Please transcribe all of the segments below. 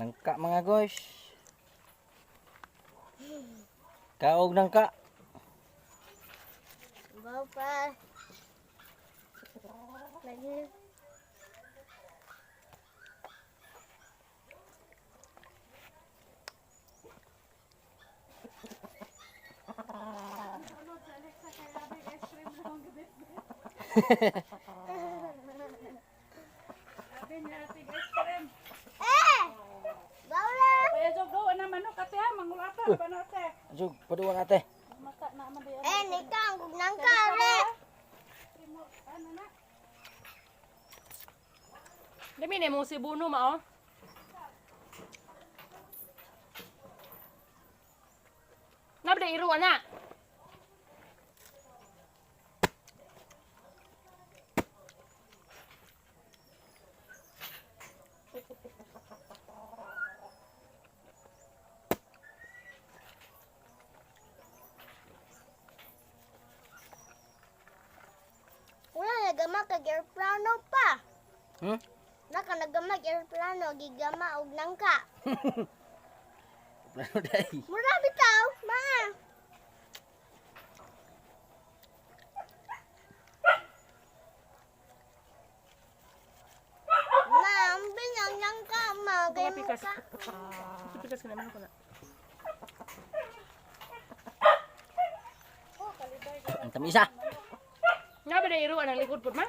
Nangka, mga guys. Kaog nangka. Bawa pa. Lagi. Eh! Bawa. Kaya jog gawa na manok ate ha, mangulata pa na ate. Jug, paduan ate. Mata na man di. Eh, nikang kung nangka re. Dami na mong sibuno mao. Nabda iro ana. Wala nagama kag aeroplano pa. Hmm? Naka nagama aeroplano gigama og nangka. Plano day. Mura bitaw, ma. Ma, ang binyang nangka, ma. Kay Mga pikas. muka. Ito pikas ka naman ako na. Ang tamisa. Nabda iro anang likod pud ma.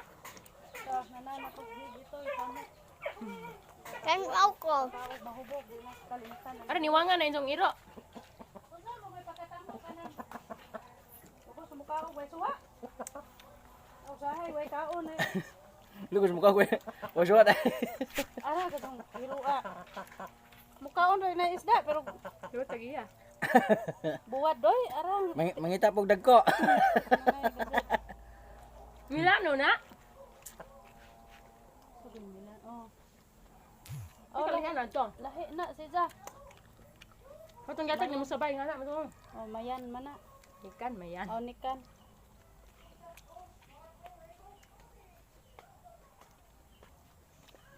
Kan ako. Ara niwangan na inyong iro. Ako sa mukha ko, way suwa. Usahay, way kaon eh. Lugos mukha ko. Wasuat. Ara ka tong irua. Mukaon rin na isda pero Diba tagiya? buwad doy arang. Mangita pog dagko. Milano na. Oh. Oh, kalihan na to. Lahi na si Ja. Patong gatag nimo sabay nga na mo. Oh, mayan man na. Ikan mayan. Oh, nikan.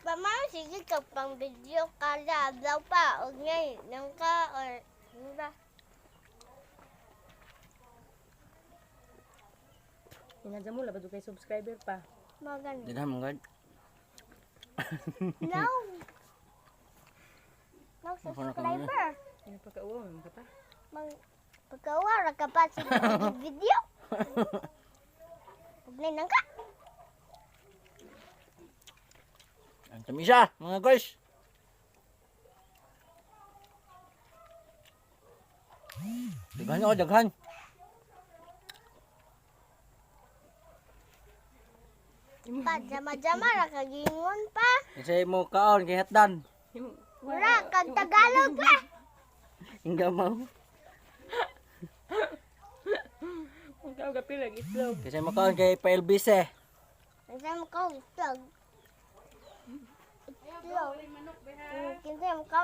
Pamang sige ka pang video kada adlaw pa og ngay nangka or mura. Inadya mo labad kay subscriber pa. Magano. Daghan mga god. No. No subscriber. Ina pagkauwa mo ka pa. Mang pagkawa ra ka pa sige video. Ug ngay nangka. Ang tamisa, mga guys. Daghan oh, daghan. Pa jama-jama ra ka gingon pa. Kasi mo kaon kay hatdan. Mura kag Tagalog pa. Ingga mo. Ang kaog kapila itlog. Kasi mo kaon kay PLBC. Kinsa mo ka itlog. Itlog. Kinsa mo ka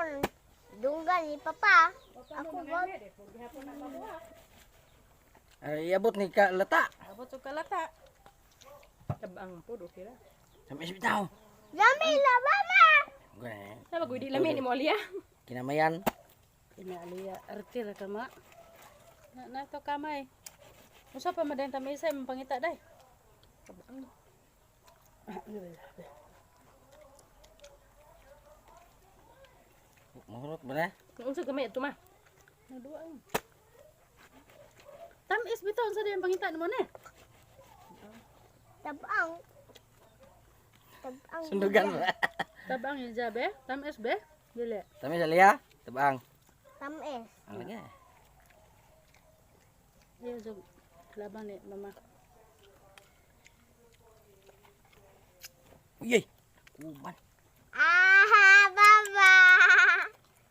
dunggan ni papa. Ako ba? Ay, iabot ni ka lata. Abot og kalata. Tabang po okay ra. Tamis bitaw. Lami la mama. Gani. Sa bagoy di lami ni mo aliya. Kinamayan. Inaaliya arte ra ka ma. Na na to kamay. Usa pa man din tamisa imong pangita day. Mahurot ba na? Unsa gamay ato ma? Naduwa ang. Tamis bitaw unsa day ang pangita nimo ni? Tabang. Tabang. Sundugan ba? Tabang yung jabe? Tamis be? Dili. Tamis aliya. Tabang. Tamis. Ang lagi. Iya jog. Laban ni mama. Uy. Kuman. Ah, baba.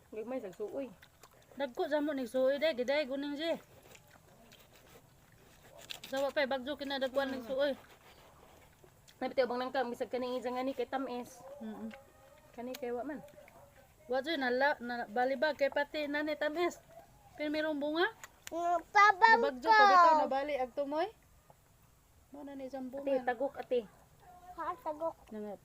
Gagmay sa suoy. Dagko sa mo ni suoy day giday guning si. Sawa pa bagjo kinadagkuan ning suoy. Nabitaw bang nangka bisag kaning isang ani kay tamis. Kani kay wa man. Wa joy nala na balibag kay pati nani tamis. Pero merong bunga. Tabang Nabagjo ko. pa bitaw nabali ag tumoy. Mo na ni isang Ate bunga. tagok ate. Ha, tagok. Nga